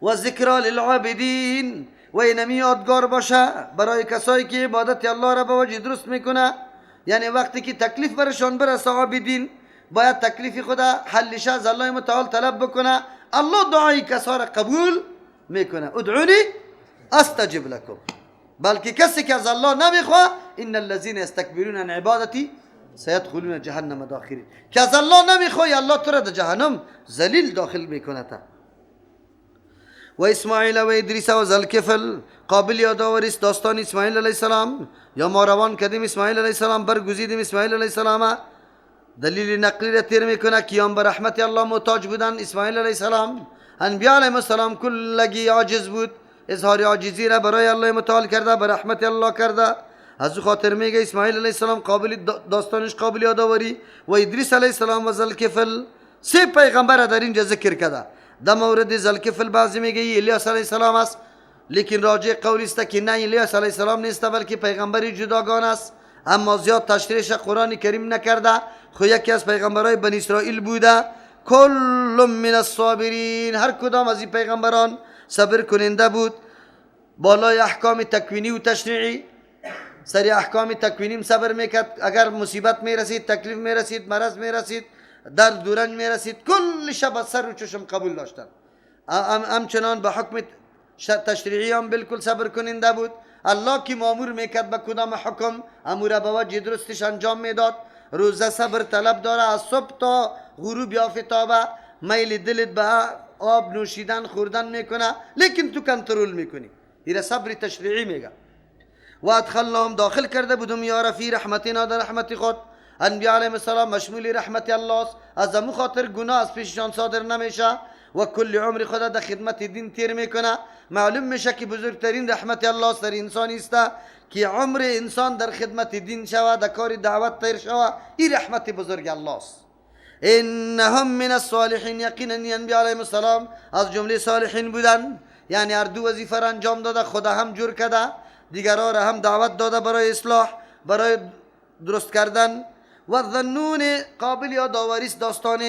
و ذکر للعابدین، و اینمی یادگار باشه برای کسایی که عبادت الله را به وجه درست میکنه. یعنی وقتی که تکلیف برشان برسه عابدین باید تکلیف خود حلش از الله متعال طلب بکنه. الله دعای کسا را قبول میکنه. ادعونی استجب لکم. بلکه کسی که از الله نمیخواه، ان الذين يستكبرون عن عبادتی سيدخلون جهنم داخرین، که از الله نمیخوای الله تو را در جهنم ذلیل داخل میکنه. تا و اسماعیل و ادریس و ذوالکفل، قابل یادآوری است داستان اسماعیل علیه السلام. یا ما روان کردیم اسماعیل علیه السلام، برگزیدیم اسماعیل علیه السلام. دلیل نقلی را تیر میکنه که به رحمت الله محتاج بودن اسماعیل علیه السلام. انبیاء علیهم السلام کلگی عاجز بود، اظهار عاجزی را برای الله متعال کرده، به رحمت الله کرده. از او خاطر میگه اسماعیل علیه السلام قابل داستانش قابل یادآوری. و ادریس علیه السلام و ذوالکفل، سه پیغمبر در اینجا ذکر کرده. در مورد ذوالکفل بعضی میگه الیاس علیه السلام است، لیکن راجع قولی است که نه الیاس علیه السلام نیست، بلکه پیغمبری جداگان است. اما زیاد تشریح قرآن کریم نکرده، خو یکی از پیغمبرای بنی اسرائیل بوده. کل من الصابرین، هر کدام از این پیغمبران صبر کننده بود بالای احکام تکوینی و تشریعی. سری احکام تکوینی صبر میکرد، اگر مصیبت میرسید، تکلیف میرسید، مرض میرسید، درد و رنج میرسید، کل شب از سر و چشم قبول داشتن. همچنان به حکم تشریعی هم بالکل صبر کننده بود. الله که مامور میکرد به کدام حکم، امور به وجه درستش انجام میداد. روزه صبر طلب داره، از صبح تا غروب آفتابه میل دلت به آب نوشیدن خوردن میکنه، لیکن تو کنترل میکنی. ایره صبر تشریعی میگه. و ادخلناهم، داخل کرده بودم یارا فی رحمتنا، در رحمت خود. انبیاء علیهم السلام مشمول رحمت الله است، از امو خاطر گناه از پیششان صادر نمیشه و کل عمر خود در خدمت دین تیر میکنه. معلوم میشه که بزرگترین رحمت الله سر انسان است که عمر انسان در خدمت دین شود، در کار دعوت تیر شود. این رحمت بزرگ الله است. انهم من الصالحین، یقینا انبیاء علیهم السلام از جمله صالحین بودن. یعنی هر دو وظیفه را انجام داده، خدا هم جور کرده، دیگران را هم دعوت داده برای اصلاح، برای درست کردن. و ذنون، قابل یادآوری است داستان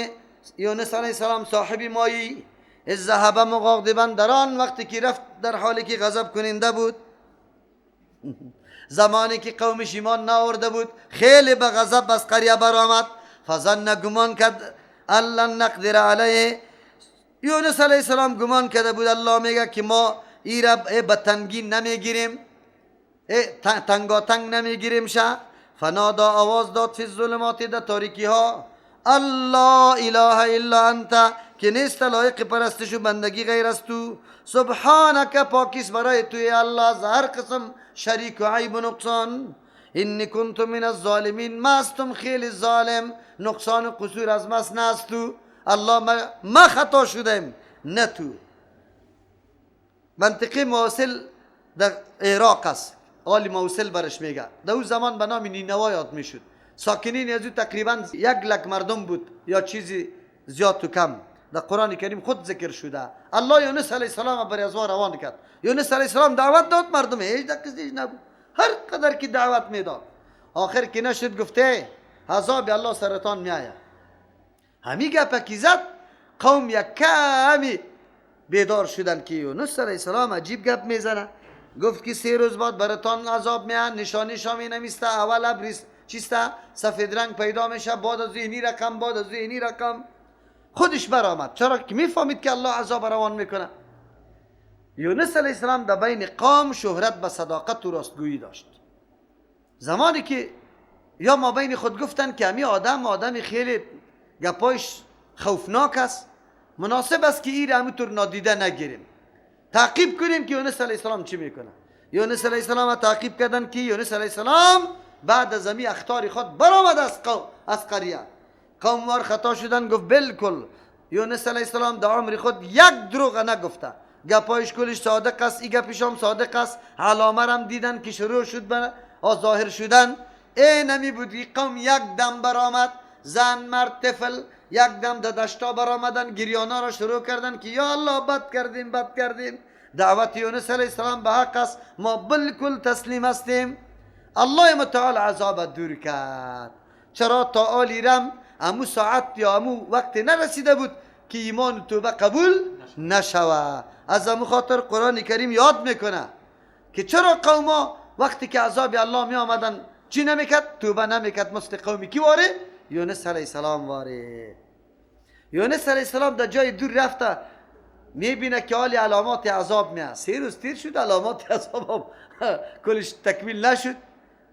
یونس علیه السلام صاحب مایی. اذ ذهب مغاضبا، در آن وقتی که رفت در حالی که غضب کننده بود، زمانی که قومش ایمان نآورده بود، خیلی به غضب از قریه برآمد. فظن، گمان کرد، ان لن نقدر علیه. یونس علیه السلام گمان کرده بود، الله میگه که ما ای را به تنگی نمیگیریم، تنگاتنگ نمیگیریم شه. فنادا، آواز داد، فی الظلمات، در تاریکی ها، الله اله الا انت، که نیست لایق پرستش و بندگی غیر از تو. سبحانک، پاکیس برای توی الله از هر قسم شریک و عیب و نقصان. انی کنت من الظالمین، ما هستم خیلی ظالم، نقصان و قصور از ماست نه از تو. الله ما خطا شدیم نه تو. منطقه موصل در عراق است، آل موصل برش میگه. در اون زمان به نام نینوا یاد میشد. ساکنین از او تقریبا 1 لک مردم بود یا چیزی زیاد و کم. در قرآن کریم خود ذکر شده. الله یونس علیه السلام برای از روان کرد. یونس علیه السلام دعوت داد، مردم هیچ دقیقه نبود، هر قدر که دعوت میداد، آخر که نشد گفته عذاب الله سرتان میآید. همی گپ که زد، قوم یک کمی بیدار شدن که یونس علیه السلام عجیب گپ میزنه. گفت که 3 روز بعد براتان عذاب میاد، نشانی شامی نمیسته. اول ابر چیسته سفید رنگ پیدا میشه، بعد از اینی رقم، بعد از اینی رقم. خودش برآمد، چرا که میفهمید که الله عذاب روان میکنه. یونس علیه السلام در بین قوم شهرت به صداقت و راستگویی داشت. زمانی که یا ما بین خود گفتن که همی آدم آدمی خیلی گپایش خوفناک است، مناسب است که این همونطور نادیده نگیریم، تعقیب کنیم که یونس علیه السلام چی میکنه. یونس علیه السلام تعقیب کردن که یونس علیه السلام بعد از امی اخطار خود برآمد از قریه. قوم وار خطا شدن، گفت بالکل یونس علیه السلام در عمر خود یک دروغ نگفته، گپایش کلش صادق است، ای گپش هم صادق است. علامه هم دیدن که شروع شد به ظاهر شدن. ای نمی بود قوم یک دم برآمد، زن مرد طفل یک دم در دشتا برآمدن، گریانا را شروع کردن که یا الله بد کردیم، بد کردیم، دعوت یونس علیه السلام به حق است، ما بالکل تسلیم هستیم. الله متعال عذاب دور کرد. چرا تا آلی رم امو ساعت یا امو وقت نرسیده بود که ایمان و توبه قبول نشوه. از همون خاطر قرآن کریم یاد میکنه که چرا قوما وقتی که عذاب الله می آمدن چی نمیکرد؟ توبه نمیکرد. مثل قومی کی واره؟ یونس علیه السلام واره. یونس علیه السلام در جای دور رفته، میبینه که حال علامات عذاب میاد. 3 روز تیر شد، علامات عذاب هم کلش تکمیل نشد.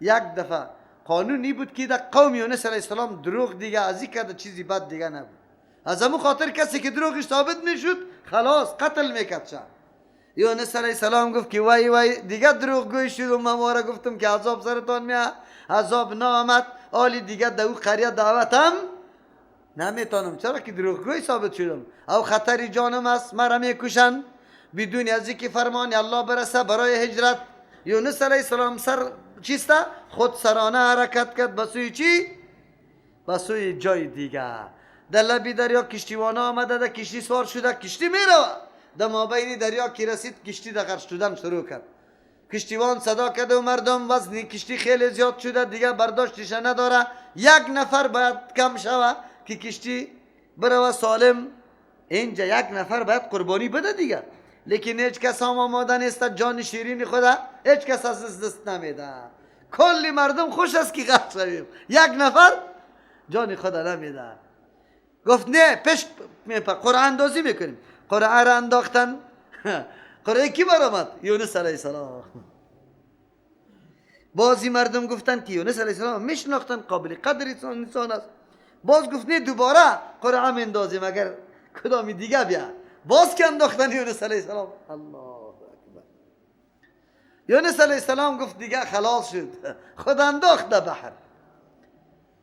یک دفعه قانونی بود که در قوم یونس علیه السلام دروغ دیگه ازی کرده، چیزی بد دیگه نبود. از همون خاطر کسی که دروغش ثابت میشد خلاص قتل میکرد. یونس علیه السلام گفت که وای وای دیگه دروغگوی شد و من واره گفتم که عذاب سرتان میاد، عذاب نامد. آلی دیگه در او قریه دعوتم نمیتونم، چرا که دروغگوی ثابت شدم، او خطر جانم است، مرا میکشن بدون از اینکه فرمان الله برسه برای هجرت. یونس علیه السلام سر چیسته؟ خود سرانه حرکت کرد به سوی چی؟ به سوی جای دیگه. در لبی دریا کشتیوانه آمده، در کشتی سوار شده، کشتی میروه. در مابین دریا که رسید کشتی در غرق شدن شروع کرد. کشتیوان صدا کرد و مردم وزن کشتی خیلی زیاد شده، دیگه برداشتش نداره، یک نفر باید کم شوه که کشتی بروه سالم. اینجا یک نفر باید قربانی بده دیگه، لیکن هیچ کس هم آماده نیست، جان شیرین خدا هیچ کس از دست نمیده. کلی مردم خوش است که غرق شویم، یک نفر جان خدا نمیده. گفت نه، پیش قرعه اندازی میکنیم. قرعه را انداختن، قرعه کی برآمد؟ یونس علیه السلام. بعضی مردم گفتن که یونس علیه السلام میشناختن، قابل قدر انسان است. باز گفت نه، دوباره قرعه میندازیم اگر کدامی دیگه بیا. باز که انداختن یونس علیه السلام. الله اکبر. یونس علیه السلام گفت دیگه خلاص شد، خدا انداخت در بحر.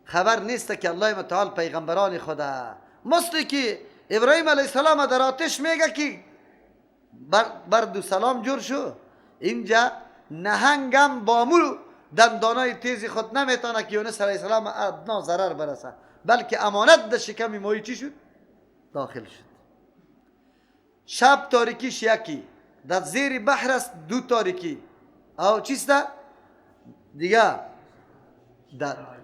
خبر نیست که الله متعال پیغمبران خدا مثل که ابراهیم علیه السلام در آتش میگه که بر دو سلام جور شو، اینجا نهنگم با مو دندانای تیزی خود نمیتونه که یونس علیه السلام ادنا ضرر برسه، بلکه امانت در شکم ماهی چی شد؟ داخل شد. شب تاریکیش یکی، در زیر بحر است دو تاریکی، او چیست دیگه؟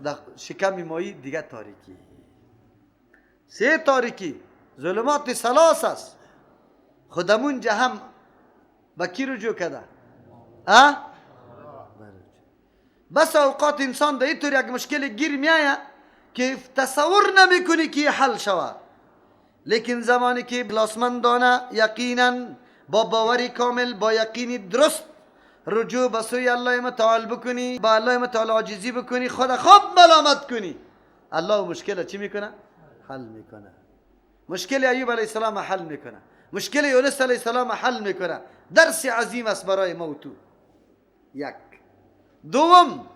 در شکم ماهی دیگه تاریکی، سه تاریکی، ظلمات ثلاث است. خودمون هم با کی رجوع کرده؟ اه؟ بس اوقات انسان در اینطور یک مشکل گیر میآید که تصور نمیکنی که حل شود، لیکن زمانی که بلاسمندانه یقینا با باوری کامل، با یقینی درست رجوع به سوی الله متعال بکنی، با الله متعال عاجزی بکنی، خود خوب ملامت کنی، الله مشکل چی میکنه؟ حل میکنه. مشکل ایوب علیه السلام حل میکنه، مشکل یونس علیه السلام حل میکنه. درس عظیم است برای ما و تو. یک. دوم،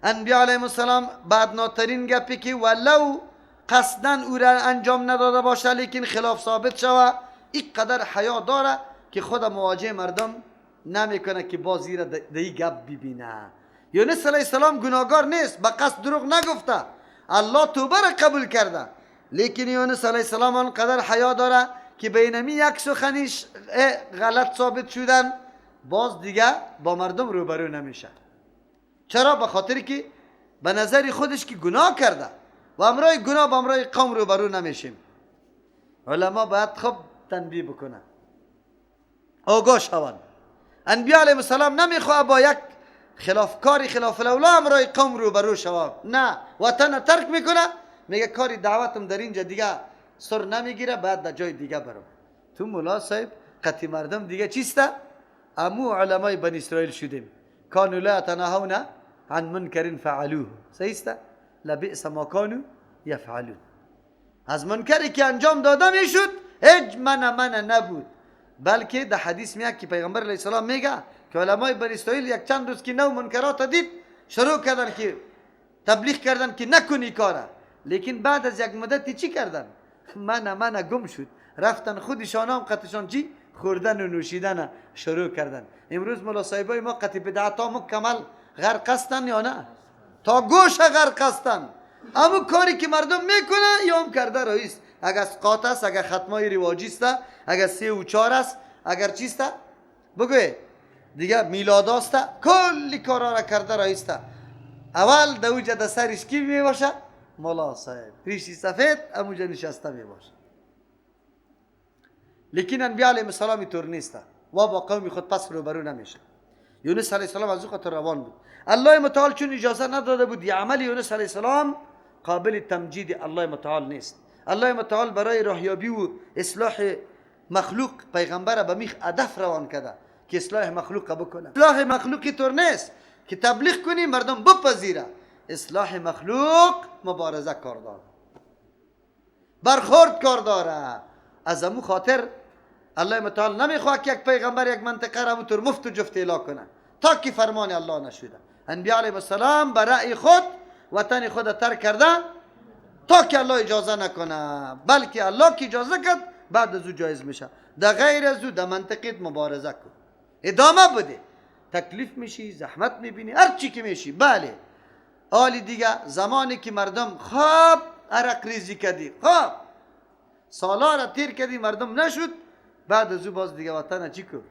انبیاء علیهم السلام بدناترین گپی که ولو قصدن او را انجام نداده باشه لیکن خلاف ثابت شوه، اینقدر حیا داره که خود مواجه مردم نمیکنه که بازی را دی گپ ببینه. یونس علیه السلام گناهگار نیست، به قصد دروغ نگفته، الله توبه را قبول کرده، لیکن یونس علیه السلام آنقدر حیا داره که بینمی یک سخنیش غلط ثابت شدن، باز دیگه با مردم روبرو نمیشه. چرا؟ به خاطر که به نظر خودش که گناه کرده و امرای گناه با امرای قوم روبرو نمیشیم. علما باید خوب تنبیه بکنن، آگاه شوند. انبیاء علیهم السلام نمیخواه با یک خلافکاری خلاف الاولا امرای قوم روبرو شوند، نه، وطن ترک میکنه، میگه کاری دعوتم در اینجا دیگه سر نمیگیره، باید در جای دیگه برم. تو مولا صاحب قطی مردم دیگه چیسته؟ امو علمای بنی اسرائیل شدیم، کانوا لا یتناهون عن منکر فعلوه، صحیح است؟ لبئس ما کانوا یفعلون. از منکری که انجام داده میشد هیچ من نبود، بلکه در حدیث میاد که پیغمبر علیه السلام میگه که علمای بنی اسرائیل یک چند روز که نو منکرات دید شروع کردن که تبلیغ کردن که نکنی کاره، لیکن بعد از یک مدتی چی کردن؟ من گم شد، رفتن خودشان هم قطشان چی؟ خوردن و نوشیدن شروع کردن. امروز مولا صاحبای ما قطع بدعت ها مکمل غرق هستن یا نه؟ تا گوش غرق هستن. اما کاری که مردم میکنه یا هم کرده رئیس، اگر اسقاط است، اگر ختمای رواجی است، اگر 3 و 4 است، اگر چیست بگوی دیگه میلاد است، کلی کارا را کرده رئیس. اول دوجه در سرش کی میباشه؟ مولا صاحب ریشی سفید اموجه نشسته میباشه. لیکن انبیاء علیهم السلام اینطور نیست و با قوم خود پس روبرو نمیشه. یونس علیه السلام از او خاطر روان بود. الله متعال چون اجازه نداده بود یه عمل یونس علیه السلام قابل تمجید الله متعال نیست. الله متعال برای راهیابی و اصلاح مخلوق پیغمبر به میخ هدف روان کرده که اصلاح مخلوق بکنه. اصلاح مخلوق طور نیست که تبلیغ کنی مردم بپذیره. اصلاح مخلوق مبارزه کار داره، برخورد کار داره. از امو خاطر الله متعال نمیخواد که یک پیغمبر یک منطقه را همونطور مفت و جفت اعلا کنه تا که فرمان الله نشده. انبیاء علیهم السلام به رأی خود وطن خود ترک کرده تا که الله اجازه نکنه، بلکه الله که اجازه کرد بعد از او جایز میشه. در غیر از او در منطقه مبارزه کن، ادامه بده، تکلیف میشی، زحمت میبینی، هر چی که میشی. بله آلی دیگه زمانی که مردم خواب عرق ریزی کردی، خواب سالا را تیر کردی، مردم نشد، بعد از او باز دیگه وطن چی کن؟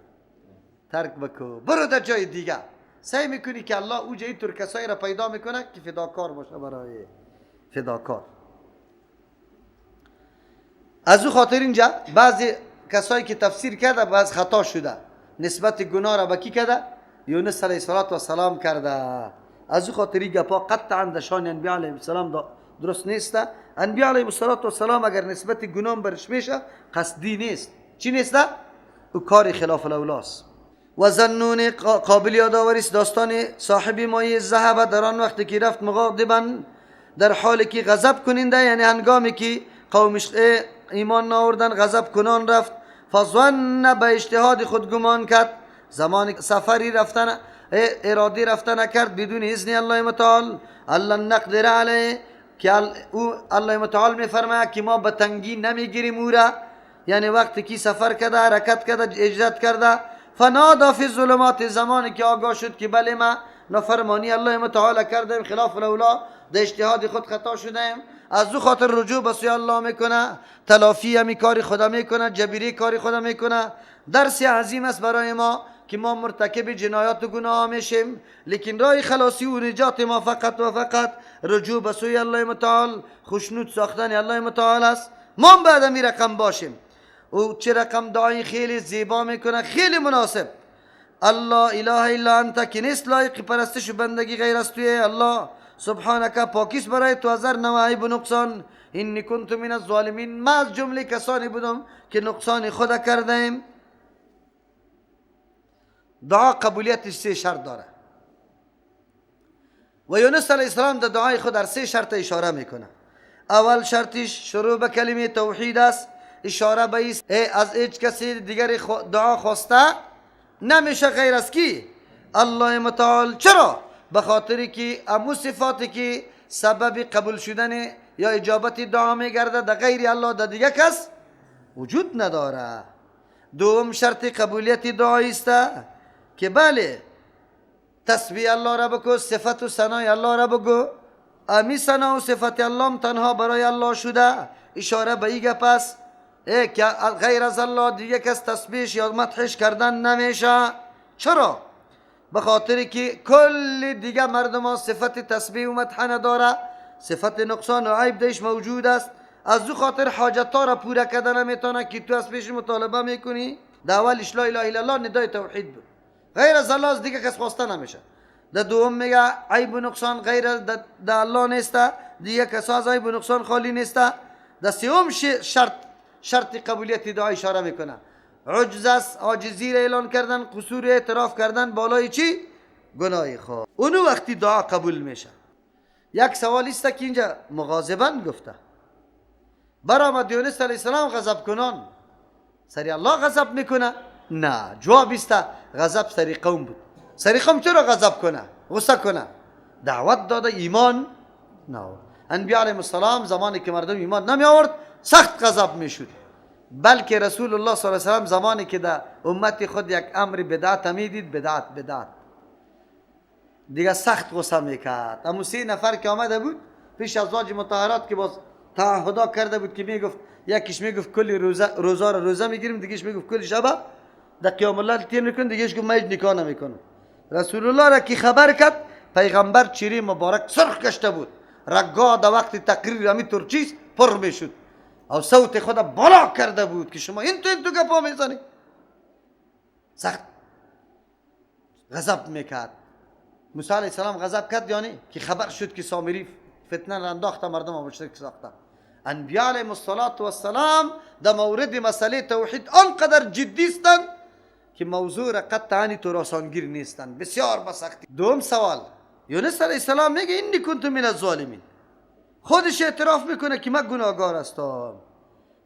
ترک بکو، برو در جای دیگه. سعی میکنی که الله او جای تر کسایی را پیدا میکنه که فداکار باشه برای فداکار. از او خاطر اینجا بعضی کسایی که تفسیر کرده بعض خطا شده، نسبت گناه را به کی کرده؟ یونس علیه السلام کرده. از او خاطر این گپا قطعا در شان انبیاء علیهم السلام درست نیست. انبیاء علیهم السلام اگر نسبت گناه برش میشه قصدی نیست. چی نیست؟ او کار خلاف الاولاست. و ظنون قابل یادآوری است داستان صاحب مایه ذهب در آن وقتی که رفت مغاضبا، در حالی که غضب کننده، یعنی هنگامی که قومش ایمان نآوردن غضب کنان رفت. فظن به اجتهاد خود گمان کرد، زمان سفری رفتن ارادی رفتن کرد بدون اذن الله متعال. الله نقدر علیه که او الله متعال میفرماید که ما به تنگی نمیگیریم او را، یعنی وقتی که سفر کرده، حرکت کرده، اجرت کرده. فنادا فی الظلمات، زمانی که آگاه شد که بله ما نافرمانی الله متعال کردیم، خلاف الاولا، در اجتهاد خود خطا شدیم، از او خاطر رجوع به سوی الله میکنه، تلافی همی کار خدا میکنه، جبیری کار خدا میکنه. درس عظیم است برای ما که ما مرتکب جنایات و گناه میشیم، لیکن راه خلاصی و نجات ما فقط و فقط رجوع به سوی الله متعال، خوشنود ساختن الله متعال است. ما هم بعد همی رقم باشیم. او چه رقم دعای خیلی زیبا میکنه، خیلی مناسب. الله اله الا انت، که نیست لایق پرستش و بندگی غیر از توی الله، سبحانک، پاکیست برای تو از هر نوع عیب و نقصان. انی کنت من الظالمین، ما از جمله کسانی بودم که نقصان خود کردیم. دعا قبولیتش سه شرط داره و یونس علیه السلام در دعای خود در سه شرط اشاره میکنه. اول شرطش شروع به کلمه توحید است، اشاره به ایست از هیچ کسی دیگر دعا خواسته نمیشه غیر از کی؟ الله متعال. چرا؟ به خاطر که امو صفاتی که سبب قبول شدن یا اجابت دعا میگرده در غیر الله در دیگه کس وجود نداره. دوم شرط قبولیت دعا است که بله تسبیح الله را بگو، صفت و ثنای الله را بگو، امی ثنا و صفت الله تنها برای الله شده، اشاره به این گپ است که غیر از الله دیگه کس تسبیح یا مدحش کردن نمیشه. چرا؟ به خاطر که کل دیگه مردم ها صفت تسبیح و مدح نداره، صفت نقصان و عیب دیش موجود است. از او خاطر حاجت ها را پوره کردن نمیتونه که تو از پیش مطالبه میکنی. در اولش لا اله الا الله ندای توحید بود، غیر از الله از دیگه کس خواسته نمیشه. در دوم میگه عیب و نقصان غیر در الله نیست، دیگه کس از عیب و نقصان خالی نیست. در سوم شرط قبولیت دعا اشاره میکنه، عجز است، عاجزی را اعلان کردن، قصور اعتراف کردن بالای چی؟ گناه خود. اونو وقتی دعا قبول میشه. یک سوال است که اینجا مغاضبا گفته، برآمد یونس علیه السلام غضب کنان، سری الله غضب میکنه؟ نه، جواب است غضب سری قوم بود. سری قوم چرا غضب کنه، غصه کنه؟ دعوت داده، ایمان نه. انبیاء علیهم السلام زمانی که مردم ایمان نمی آورد سخت غضب میشد، بلکه رسول الله صلی الله علیه و سلم زمانی که در امت خود یک امر بدعت میدید، بدعت دیگه سخت غصه میکرد. اما 3 نفر که آمده بود پیش ازواج مطهرات که باز تعهدا کرده بود که میگفت، یکیش میگفت کلی روزا را روزه میگیریم، دیگهش میگفت کلی شب در قیام اللیل تیر میکنیم، دیگهش گفت من هیچ نکاح نمیکنم. رسول الله را که خبر کرد، پیغمبر چهره مبارک سرخ گشته بود، رگا در وقت تقریر همینطور چیز پر میشد. او صوت خود بالا کرده بود که شما این تو گپا میزنی. سخت غضب میکرد. موسی علیه السلام غضب کرد، یعنی که خبر شد که سامری فتنه را انداخته، مردم مشرک ساخته. انبیاء علیهم السلام در مورد مسئله توحید آنقدر جدی هستند که موضوع را قطعا تو آسانگیر نیستند، بسیار به سختی. دوم سوال، یونس علیه السلام میگه انی کنت من الظالمین، خودش اعتراف میکنه که من گناهگار هستم.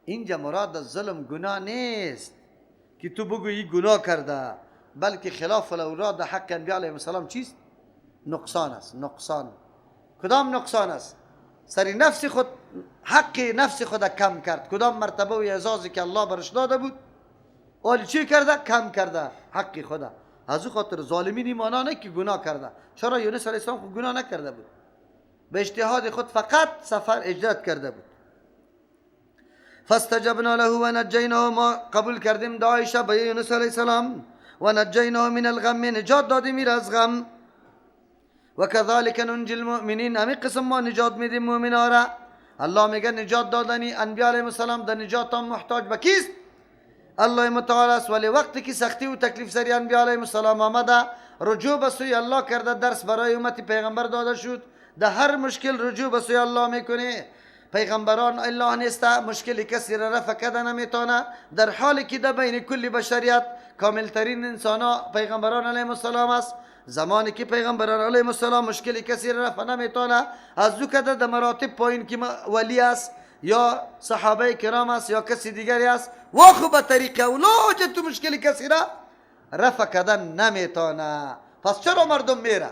اینجا مراد از ظلم گناه نیست که تو بگویی گناه کرده، بلکه خلاف الاولا در حق انبیاء علیهم السلام چیست؟ نقصان است. نقصان کدام نقصان است؟ سری نفس خود، حق نفس خود کم کرد. کدام مرتبه و اعزازی که الله برش داده بود ولی چی کرده؟ کم کرده حق خدا. از او خاطر ظالمین ایمانا نه که گناه کرده. چرا یونس علیه السلام خود گناه نکرده بود، به اجتهاد خود فقط سفر اجرت کرده بود. فاستجبنا له و نجیناه، ما قبول کردیم دعایش به یونس علیه السلام، و نجیناه من الغم، نجات دادیم ایر از غم. و كذلك ننجی المؤمنین، همین قسم ما نجات میدیم مؤمنا را. الله میگه نجات دادنی انبیاء علیهم السلام در نجات هم محتاج به کیست؟ الله متعال است. ولی وقتی که سختی و تکلیف سری انبیاء علیهم السلام آمده، رجوع به سوی الله کرده، درس برای امت پیغمبر داده شد. در هر مشکل رجوع به سوی الله میکنه. پیغمبران الله نیست مشکل کسی را رفع کرده نمیتونه، در حالی که در بین کل بشریت کامل ترین انسان ها پیغمبران علیهم السلام است. زمانی که پیغمبران علیهم السلام مشکل کسی را رفع نمیتونه، از او کده در مراتب پایین که ولی است یا صحابه کرام است یا کسی دیگری است، و خو به طریق اولا تو مشکل کسی را رفع کردن نمیتونه. پس چرا مردم میره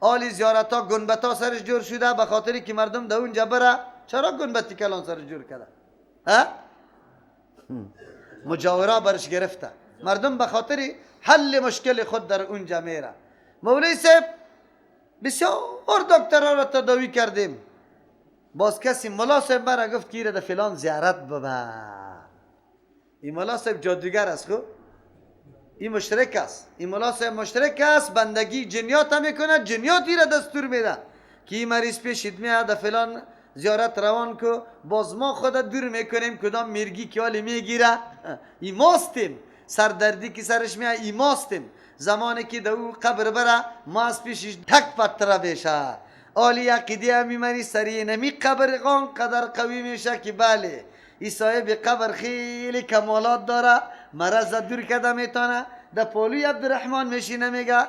آلی زیارت ها گنبت ها سرش جور شده؟ به خاطری که مردم در اونجا بره. چرا گنبتی کلان سرش جور کرده؟ ها؟ مجاورا برش گرفته. مردم به خاطر حل مشکل خود در اونجا میره. مولوی صاحب بسیار دکترها را تداوی کردیم، باز کسی ملا صاحب مرا گفت که در فلان زیارت ببر. این ملا صاحب جادوگر است، خب این مشرک است، این ملا صاحب مشرک است، بندگی جنیات هم میکنه، جنیاتی را دستور میده که این مریض پیشید میاد فلان زیارت روان کو، باز ما خود دور میکنیم کدام میرگی که حالی میگیره. این ماستیم، سردردی که سرش میاد این ماستیم. زمانی که در او قبر بره ما از پیشش تک پتره بشه. آلی عقیده همی منی سری نمی قبر قدر قوی میشه که بله ای صاحب قبر خیلی کمالات داره، مرض دور کرده میتونه. در پالوی عبدالرحمن میشینه میگه،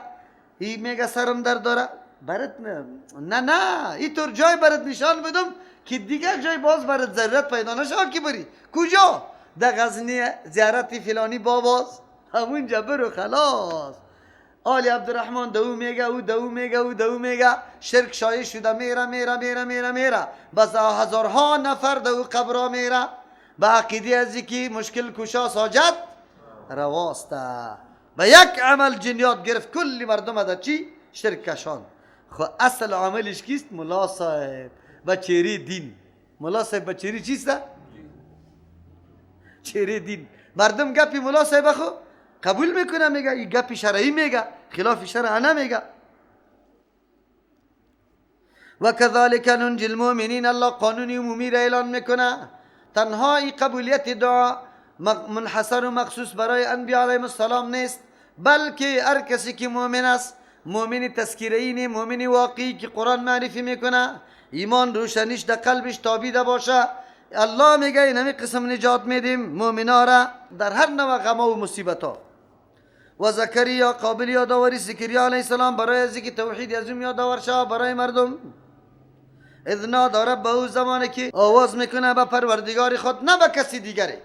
ای میگه سرم درد داره، برات نه نه اینطور جای برات نشان بدم که دیگر جای باز برات ضرورت پیدا نشه که بری کجا؟ در غزنی زیارت فلانی باباز، همونجا برو خلاص. آلی عبدالرحمن دو میگه او دو میگه او دو میگه، شرک شایع شده، میره میره میره میره میره، بس هزارها نفر دو قبرا میره به عقیده از که مشکل کشا ساجت رواسته. به یک عمل جنیات گرفت کلی مردم در چی؟ شرک کشان. خو اصل عملش کیست؟ ملا صاحب با چهره دین. ملا صاحب با چهره چیست؟ چهره دین. مردم گپی ملا صاحب خو قبول میکنه، میگه این گپی شرعی میگه، خلاف شرع نمیگه. و كذلك ننجی المؤمنین، الله قانون عمومی را اعلان میکنه. تنها این قبولیت دعا منحصر و مخصوص برای انبیاء علیهم السلام نیست، بلکه هر کسی که مؤمن است، مؤمن تذکره‌ای نه، مؤمن واقعی که قرآن معرفی میکنه، ایمان روشنیش در قلبش تابیده باشه، الله میگه این همی قسم نجات میدیم مؤمنا را در هر نوع غم و مصیبت ها. و زکریا قابل یادآوری زکریا علیه السلام برای از اینکه توحید از اون یادآور شود برای مردم. اذ نادی ربه، زمانی که آواز میکنه به پروردگار خود نه به کسی دیگری.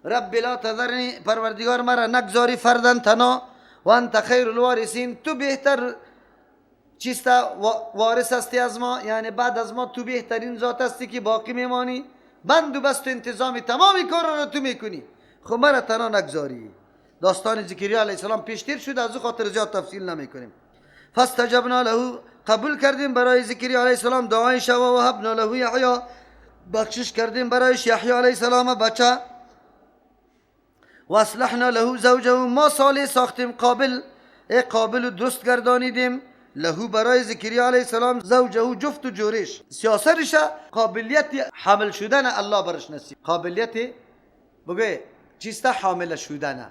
رب لا تذرنی، پروردگار مرا نگذاری فردن تنها، و انت خیر الوارثین، تو بهتر چیست وارث هستی از ما، یعنی بعد از ما تو بهترین ذات هستی که باقی میمانی، بند و بست و انتظام تمامی کار را تو میکنی، خب مرا تنها نگذاری. داستان زکریا علیه السلام پیشتر شد، از او خاطر زیاد تفصیل نمیکنیم. فاستجبنا له، قبول کردیم برای زکریا علیه السلام دعایش، و وهبنا له یحیی، بخشش کردیم برایش یحیی علیه السلام بچه. و اصلحنا له زوجه، ما صالح ساختیم قابل، ای قابل درست گردانیدیم له برای زکریا علیه السلام زوجه جفت و جورش سیاسرش قابلیت حامل شدن الله برش نصیب، قابلیت بگه چیست؟ حامل شدن.